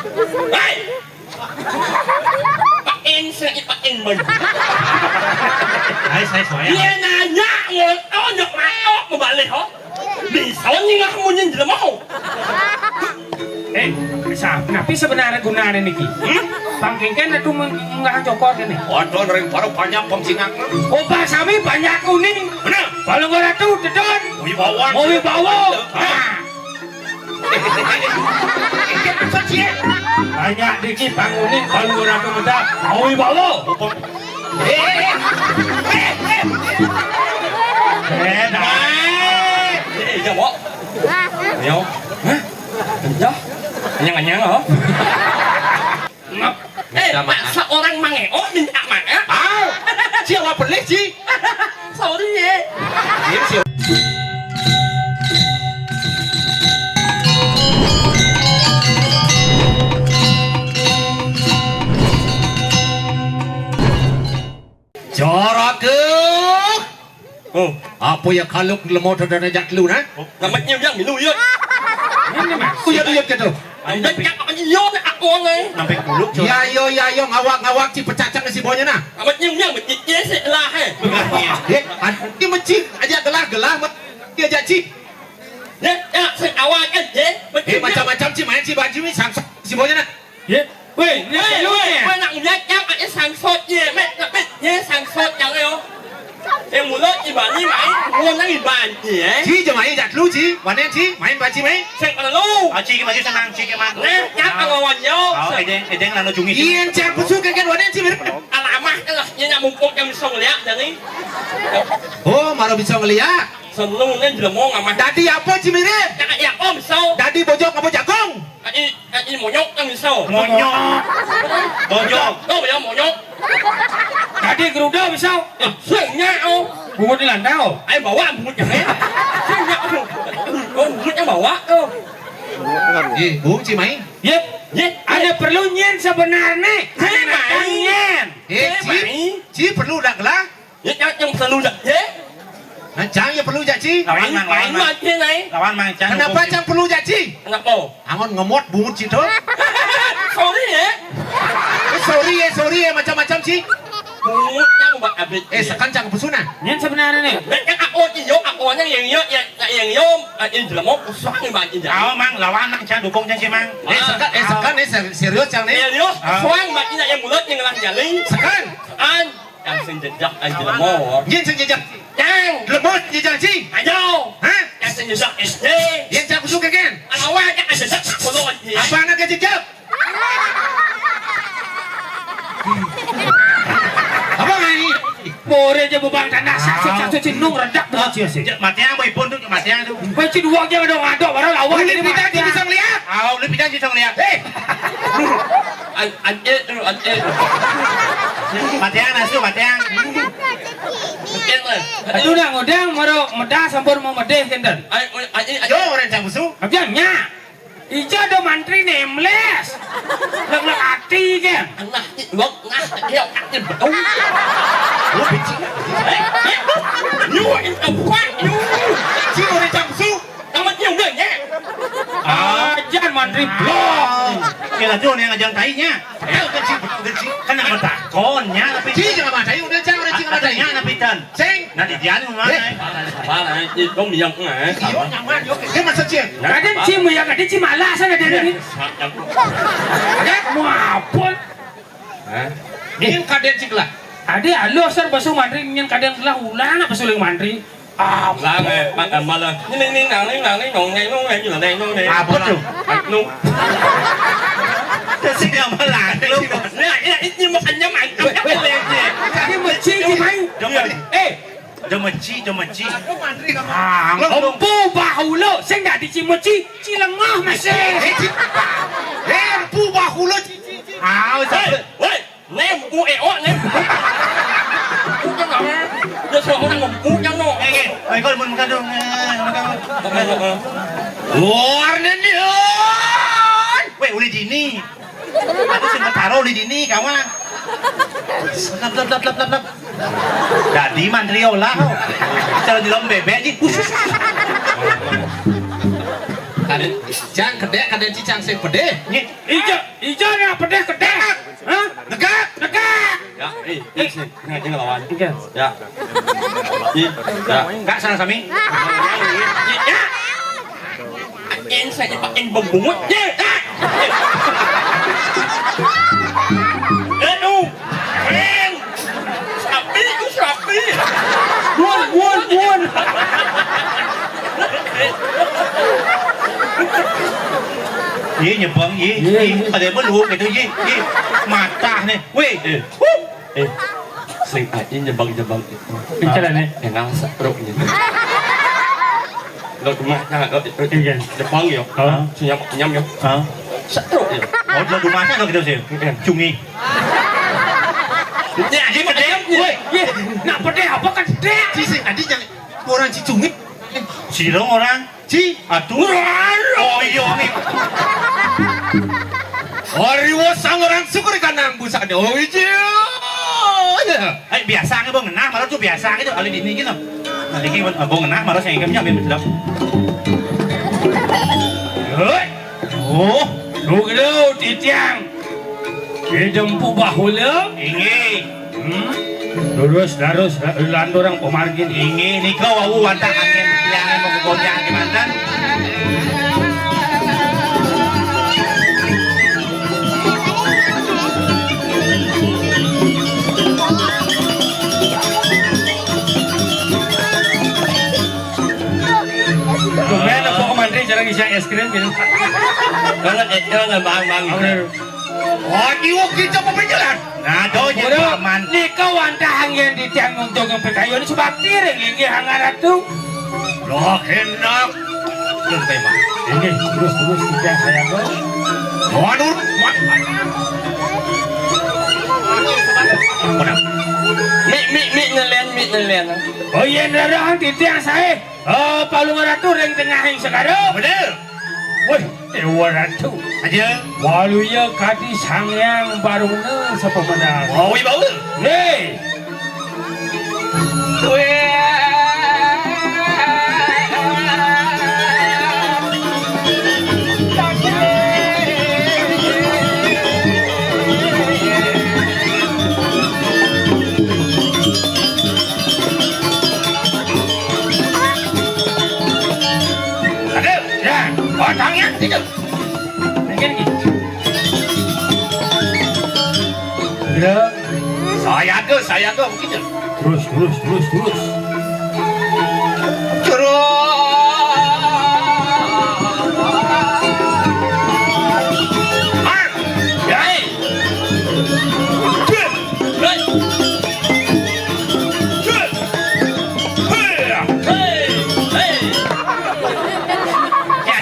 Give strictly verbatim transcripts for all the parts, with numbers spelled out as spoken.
Hei! Pain, sing pain, boy. Hai, saya soalnya. Dia nanya, ngotot, nyok matok, mau balik, ho. Bisa nyingah munyin jelema. Eh, sa-, napi sebenarnya gunanya niki? Hmm? Pangkingkan itu menggah cokor ini. Waduh, ring baru banyak pemsingak. Obat sami banyak kuning. Bener. Kalau nggak ratu, dedon. Wibawa. Mau wibawa. Nah. Banyak dikit pangunin kalau gue ratu muda. Mau bawa. Eh, eh, eh, eh, eh. Eh, nah. Eh, iya, Wak. Ayo. Hah? Iya. Anyang-anyang, oh. Ngap. Eh, minta maaf. Masa orang mangeo minta maaf? Ah, siapa beli sih? Sorry ya. Iya, siapa? Jorok ke. Oh, apa ya kaluk lemot dan ajak lu, nah? Oh, nama nyium yang minum, ya. Ini, Mas. Uyut-uyut gitu. Ayo, tapi iya, aku, nih. Sampai kuluk, Cok. Ya, yo, ya, yo, ngawak, ngawak, ci pecah cang si bonya, nah. Nama nyium yang, iya, sih, lah, eh. Eh, ad-, ini meci, aja gelah, gelah, meci aja, ci. Ya, ya, sing awak, eh, ya. Eh, macam-macam, ci, main, ci, banci, mi, samsak, si bonya, nah. Ye. Weh, ni weh, weh, ya? Weh, nak lihat yang ada sangsot ye, met, met, met, ye sangsot yang yo. Eh, mulut di Bali mai, mulut di Bali, eh. Ci, jom mai, jat lu, ci. Wanen, ci, main, banci, mai. Sing perlu. Ah, ci, maju senang, ci, man. Nah, yang lawan yo. Oh, edeng, edeng, lalu jungi. Iyan, cak, busuk, kan, wanen, ci, mir. Alamah, lah, ye nak mumpuk yang bisa ngeliat, jadi. Oh, baru bisa ngeliat. Seneng, ni jelema ngamah. Dadi apa, ci, mirip? Cak, ya, om, so. Dadi bojok apa jagung? Kaki, kaki monyok kan bisa. Monyok. Bojok. Tuh ya monyok. Tadi geruda bisa. Eh, sing nyak, oh. Bungut di landau. Ayo bawa bungut yang lain. Sing nyak, oh. Oh, bungut yang bawa tuh. Eh, Bung, ci mai. Yep. Ye, ada perlu nyen sebenarnya. Ci mai. Nyen. Eh, ci, ci perlu dak gelah. Ya, yang, yang perlu dah, ya? Nah, cang ya perlu jak ci. Lawan main, mang, lawan main, main, main, main, main. Lawan main, cang. Kenapa cang perlu jak ci? Kenapa? Angon ngemot bungut ci tuh. Sorry ya. Eh, sorry ya, sorry ya, macam-macam ci. Bungut cang buat abis. Eh, sekan cang pesuna. Ini sebenarnya nih. Baik yang aku ci yo, aku yang yang yo, yang yang yo, yang jelema kusang bagi. Ayo, mang, lawan, mang, cang dukung cang ci, mang. Eh, sekan, eh, sekan, eh, ser-, serius cang nih. Serius, suang bagi yang mulut yang lah nyali. Sekan. An. Yang sing jejak aja lemot. Yen sing jejak. Yang. Lemot jejak ci. Ayo. Hah? Yang sing jejak S D. Yen cak busuk kan? Awak yang jejak sekolah. Apa anak jejak? Apa ngai? Bore aja bubang tanah sasut sasut sinung redak tuh sih sih. Mati yang boy pun tuh mati yang tuh. Boy ci dua aja dong ada baru lawan. Uli ini pita mati. Bisa ngeliat. Ah, uli pita bisa ngeliat. Eh. An-, an-, eh, dulu, an-, eh, dulu. Matiang, nasu, matiang. Mungkin, eh. Aduh, dah, ngudang, maro, medah, sampun mau medeh, kinten. Ay, ay, ay, ay. Yo, orang cang musuh. Abjang, nya. Ija do mantri nameless. Lek-lek ati, kan? Nah, i-, lek, nah, iya, i-, betul. Lu benci. Eh, eh, you in a fuck, you. Ci, orang cang musuh. Tamat nyungga, ya. Ah, jangan mantri blok. Kira tuh yang ngajang tainya. Betul, benci, betul, benci. Kan nama takonnya, tapi ci, jangan matai, udah jangan, ci, jangan matai. Katanya, tapi tan. Ceng. Nanti dia nih, mana? Eh. Apa, eh, itu yang, eh, iyo, sama. Nyaman, yo. Dia masa, Ceng? Kadang ci, mu ya, kadang ci malas, sana dia nih. Kadang mau apa? Hah? Ini kadang ci lah. Ada alur, sar, basuh mantri, ini kadang lah, ulang, apa suling mantri? Apa? Lah, eh, ma-, eh, malah. Ini, ini, nang, ini, nang, ini, nong, ini, nong, ini, nong, ini, nong, ini. Apa tuh? Ah, nong. Terus ini apa lagi? Nah, ini, ini makanya mantap. Weh, weh. Ini mesti dimain. Iya. Eh. Dia meci, dia meci. Ah, empu bahulu, sing dadi ci meci, ci lengah masih. Eh, ci. Eh, empu bahulu, ci, ci, ci. Ah, weh, weh. Nem, u, e, o, nem. Bukan apa? Dia suruh orang ngebuknya, no. Eh, eh, eh, kau mun kadung, eh, mun kadung. Luar nendian. Weh, uli dini. Aku sing taro uli dini, kawan. Lap, lap, lap, lap, lap, lap. Dadi mantri olah. Kalau di lom bebek, ji. Kadang, cang, kedek, kadang cicang sing pedih. Nih, ija. Ini ngelawan. Iya. Ya. Iya. Ya. Kak, salah sami. Ya. Yang saya pakai bembungut. Ya. Aduh. Keren. Sapi, itu sapi. Bun, bun, bun. Iya, nyebang, iya. Iya, iya. Ada belum gitu, iya. Iya. Matah nih. Weh. Eh. Eh, sing aja nyebang-nyebang itu. Enggak, nih. Enggak setruk gitu. Lo cuma, nah, lo, lo, iya. Jepang ya. Hah? Senyum, senyum ya. Hah? Setruk ya. Oh, lo rumahnya lo gitu sih. Iya. Cungi. Ya, ini pedih. Woi, iya. Nak pedih apa kan? Pedih. Si sing tadi yang orang si Cungi. Si lo orang. Ci, aduh. Oh, iya, nih. Hari wasang orang syukur kanang busane. Oh, iya. Eh, biasa nggih, Bang. Nah, malah tuh biasa gitu. Kali ini gitu. Nah, ini, Bang, Bang, nah, malah saya ingatnya ambil sedap. Hei. Oh, tuh gitu, titiang. Dijempu bahula. Inggih. Hmm? Lurus, darus, la-, landurang pamargin. Inggih, nika wau wantah angin. Tiangan mau kegoyang di mantan. Tumben aku ke mantri, jarang bisa es krim, gitu. Kalau, eh, kalau nggak bang-bang, gitu. Aduh. Oh, diuk kita pembejalan. Nah, tuh, jadi aman. Nika wantah angin di tiang nuntung yang pekayon sebakti ring inggih Angga Ratu. Loh, enak. Terus, Pak Imam. Ini, terus, terus, kita saya, Bang. Waduh, mat, mat. Waduh. Mik, mik, mik, nelen, mik, nelen. Oh, iya, ndarang, titiang saya. Oh, Palungguh Ratu ring tengahing segara. Bener. Wih, Déwa Ratu. Aja. Waluya kadi Sang Hyang Baruna sapamenang. Oh, wibawa. Nih. Wih. Aduh, ya, potongnya gitu. Mungkin gitu. Udah. Saya tuh, saya tuh gitu. Terus, terus, terus, terus. Terus. Ah, ya. Hei. Hei. Hei. Hei.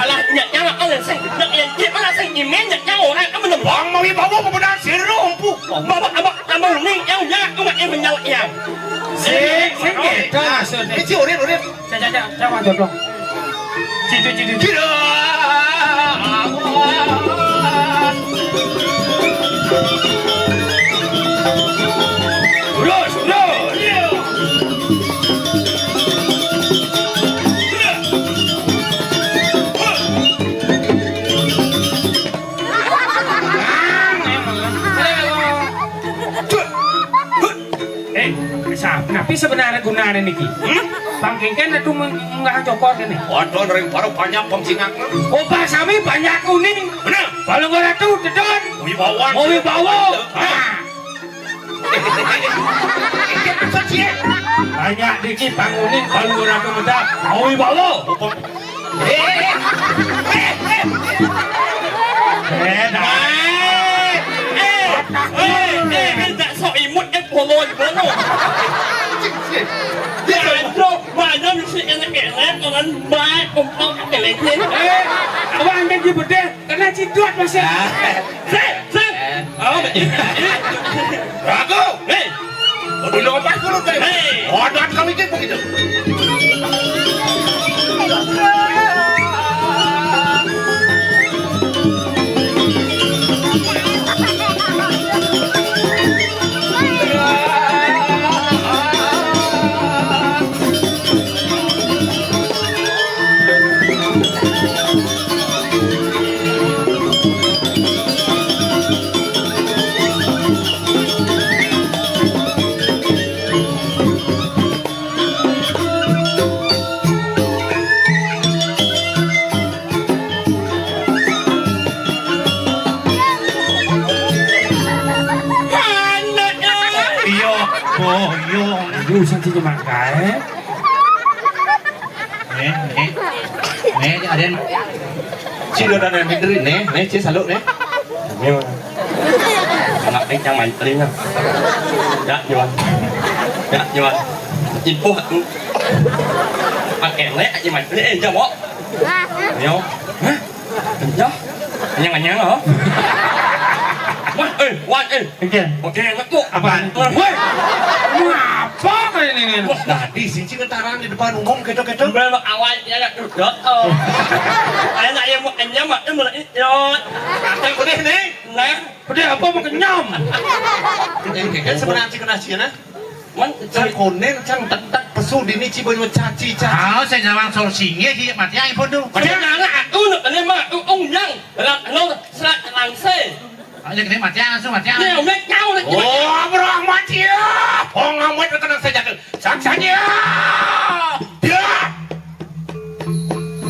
Salah nyak nyawa kalian, sing. Nyak nyak nyak mana sing nyemen nyak nyawa orang kamu nembang mau bawa pemuda siru empu. Bawa abak abang ning yang nyak cuma yang menyala yang. Sing, sing, gitu maksudnya. Ini si urin, urin. Cak, cak, cak, cak, Mas Jodong. Citu, citu, citu. Terus, terus. Eh, sa-, napi sebenarnya gunanya niki? Hmm? Pangkingkan itu meng-, menggah cokor ini. Waduh, ring para banyak pemsingak. Oh, pas sami banyak kuning. Bener. Kalau nggak ratu, dedon. Wibawa. Oh, wibawa. Ah. Banyak dikit panguning kalau nggak ratu medak. Oh, wibawa. Eh, eh, eh, eh, eh. Eh, nah. Eh, eh, eh, eh, tak sok imut, eh, polo, polo. Ya, itu, banyak si enak-enak, orang baik, umpang, apa lagi? Eh, abang angkat di bedeh, kena cidot, Mas, ya. Ah. Sip, sip. Eh. Oh, betul. Ragu. Hei. Udah lompat dulu, Bang. Hei. Odat kau itu begitu. Sing cing mangkaé. Né, né. Né, aden. Cing udah ada minder né, né, cing saluk né. Ayo. Anak kencang mancing. Ya, jual. Ya, jual. Info tuh. Pakai né, aja mancing, eh, jawab. Ayo. Hah? Kencah. Anyang-anyang, oh. Wah, eh, wah, eh. Oke. Oke, enak tuh. Apaan? Woi. Ngapa kayak ini? Wah, tadi sih cing ngetarang di depan umum, gitu-gitu. Belok awal, ya, ya, tuh, tuh. Ayo, nak, ya, mau kenyang, mak, ya, mulai, yo. Kata udah nih. Nah. Udah apa mau kenyang? Ini kan sebenarnya cing kena sih, nah. Man, cang konen, cang tek-tek pesu dini ci banyu caci, caci. Tahu saya nyawang solusinya, dia mati aja pun tuh. Padahal anak aku, nak kena mah, aku ong yang, rak, no, serak, langse. Aja kena mati langsung, mati. Ya, udah, nyau, udah, oh, berang mati ya. Pong amat kena saya jatuh. Saksanya. Ya.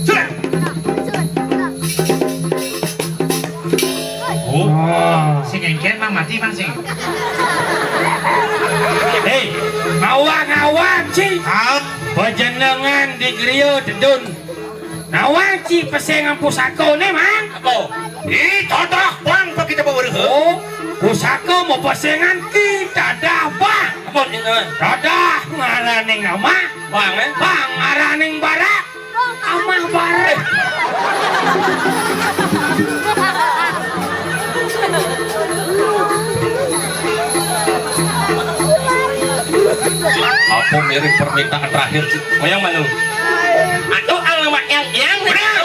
Sudah. Oh, sing engken mang mati mang sing. Hei, ngawang-ngawang, cing. Hah? Pajenengan di griya tedun. Nawang ci pesengan pusakané, Mang? Apa? Ih, dadah bang bagi kita bawa. Oh, pusaka mau pesengan ki dadah bang. Apa ini? Dadah ngaraning amah. Bang, eh? Bang ngaraning barak. Amah barak. Apa mirip permintaan terakhir, Cik? Oh, yang mana? Aduh, alamak, yang, yang, yang,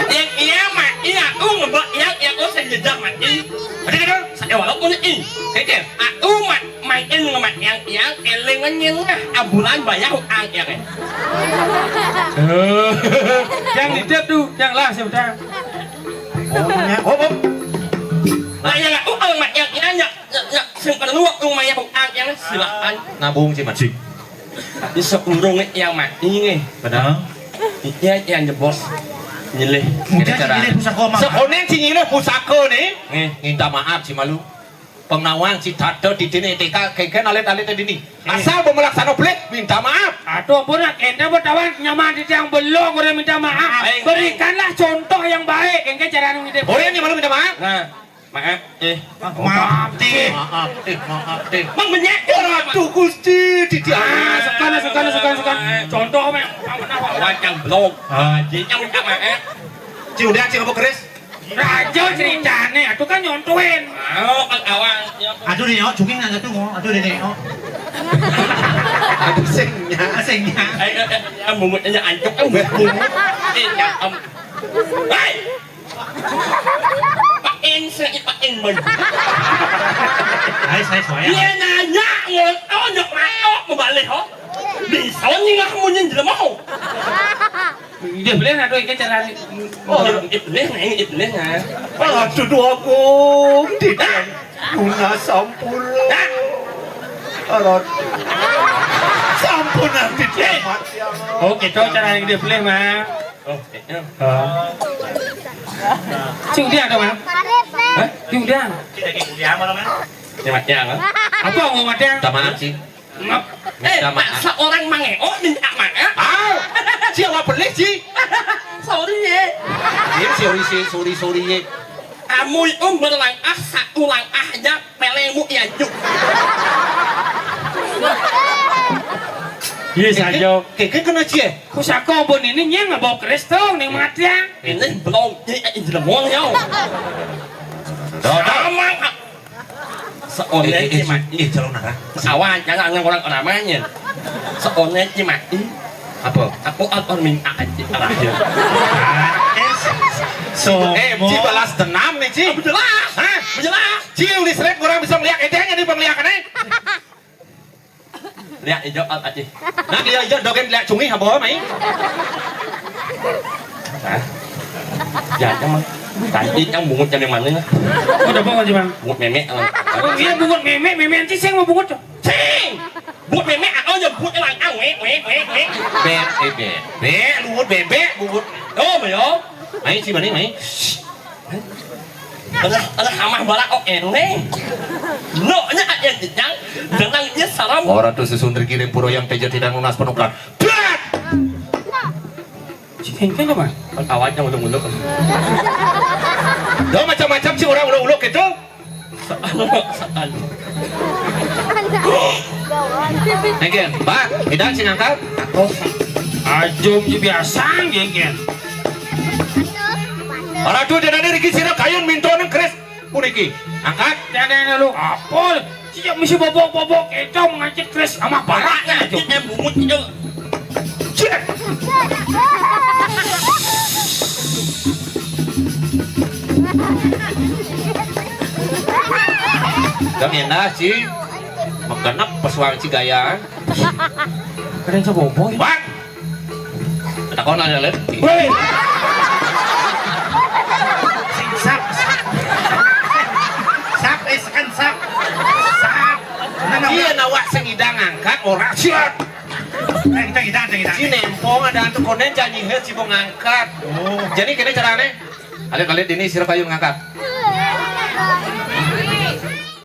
yang, iya, mati, aku ngebak, yang, yang, oh, saya jejak mati. Ada, ada. Saya walaupun ini, saya kira, aku mat, main ngemat, yang, yang, eling, ngenyeng, ah, abulan bayar, ah, yang, eh. Yang hidup tuh, yang lah, sudah. Oh, ya. Oh, oh. Lah, yang, aku, alamak, yang, yang, yang, yang, yang, sing perlu, aku, bayar, ah, yang, silakan. Nabung, Cik, Mat. Tapi seurung yang mati nih. Benar. Iya, yang jebos. Nyilih. Mungkin cara nyilih pusaka, Mang. Sekonen si nyilih pusaka nih. Nih. Minta maaf si malu. Pengawang si dada didine T K kengken alit-alit dini. Asal pemelaksana belit, minta maaf. Aduh, ampun, nak ente bertawan nyaman di tiang belum, udah minta maaf. Aing. Berikanlah contoh yang baik, kengken cara nunggu. Oh, yang malu minta maaf. Nah. Maaf, eh. Maaf, Dek. Maaf, Dek. Maaf, Dek. Mang benyek. Waduh, Gusti, di dia. Ah, sukan, sukan, sukan, sukan. Contoh, Mang. Wajang blok. Ah, jadi yang minta maaf. Ci udah, Ci, apa keris? Raja ceritane, aku kan nyontohin. Oh, kan awang. Aduh, nih, oh, cungking nanya tuh, oh. Aduh, nih, nih, oh. Aduh, singnya. Singnya. Eh, eh, eh, yang bungutnya ancuk, kan bungut. Eh, ya, em. Hei! Pakin, sing pakin, boy. Hai, saya soalnya. Dia nanya, ngon, oh, nyok matok, mau balik, ho. Bisa nyingah munyin jelema, ho. Dia beli, aduh, ini cara. Oh, iblis, nah, ini iblis, nah. Aduh, dua gong, tidak. Guna sampun. Nah. Aduh. Sampun nanti dia mati, ya Allah. Oh, gitu, cara yang dia beli, mah. Oh, kayaknya. Oh. Cing Udiang ada mana? Hah? Cing Udiang. Kita ke Udiang mana, Mang? Ini mati, ya, Mang? Apa mau mati, ya? Minta maaf, Cing. Maaf. Eh, minta maaf. Masa orang mangeo minta maaf? Ah, siapa beli, Cing? Sorry, ya. Ini sorry, Cing. Sorry, sorry, ya. Kamu itu berlangkah satu langkah aja. Pelemu ya juk. Iya saja. Keke kena cie. Pusaka pun ini nyeng ngebawa keris tuh nih mati ya. Ini belum ini jelema ya. Sama. Seolah eh, eh, eh, mati. Eh, calon nara. Awan jangan yang orang ramanya. Seolah mati. Apa? Aku akan minta aja terakhir. So, eh, Ci balas dendam nih, Ci. Jelas. Hah? Jelas. Ci, udah selek kurang bisa melihat edenya di penglihakan, eh. Lihat hijau, ah, Ci. Nah, dia hijau, dogen lihat cungih, apa, mai? Hah? Ya, emang. Tadi yang bungut yang mana? Udah, apa, Ci, Bang? Bungut memek, eh. Oh, iya, bungut memek, memek, Ci, saya mau bungut, tuh. Cing! Buat memek, aku aja buat elang, ah, wek, wek, wek, wek. Bek, eh, bek. Bek, lu buat bebek, buat. Oh, belum. Mai, Ci, mana, mai? Shh. Alah, alah, amah bara, oh, éné. Lo nya, aya jenjang, jenjang ieu sarem. Ora tuh susun digiring pura yang téja tidak nunas penukan. Brak! Si kéngkéng apa? Awalnya uluk-uluk. Lo macam-macam sih orang uluk-uluk gitu. Saan, saan. Kéngkéng, Bang, hidang sing angkat. Oh, ajum sih biasa, kéngkéng. Para tuh, jangan riki sira kayun mintonan keris. Puniki, angkat. Jangan lu apa? Sih misi bobok-bobok itu mengacit keris sama baraknya aja. Yang bungut itu. Cek. Dang enak sih. Makan apa suang si gaya? Keren seboboy. Bang. Takon aja, Lét. Woi. Sing sap, sap. Sap, eh, sekan sap. Sap. Nah, nah, iya, nah, wak sing idang ngangkat, ora siap. Eh, kita idang, kita idang. Si nempong ada antu konen janji hé si mau ngangkat. Oh. Jadi kene carane. Alit, alit ini sira kayun ngangkat.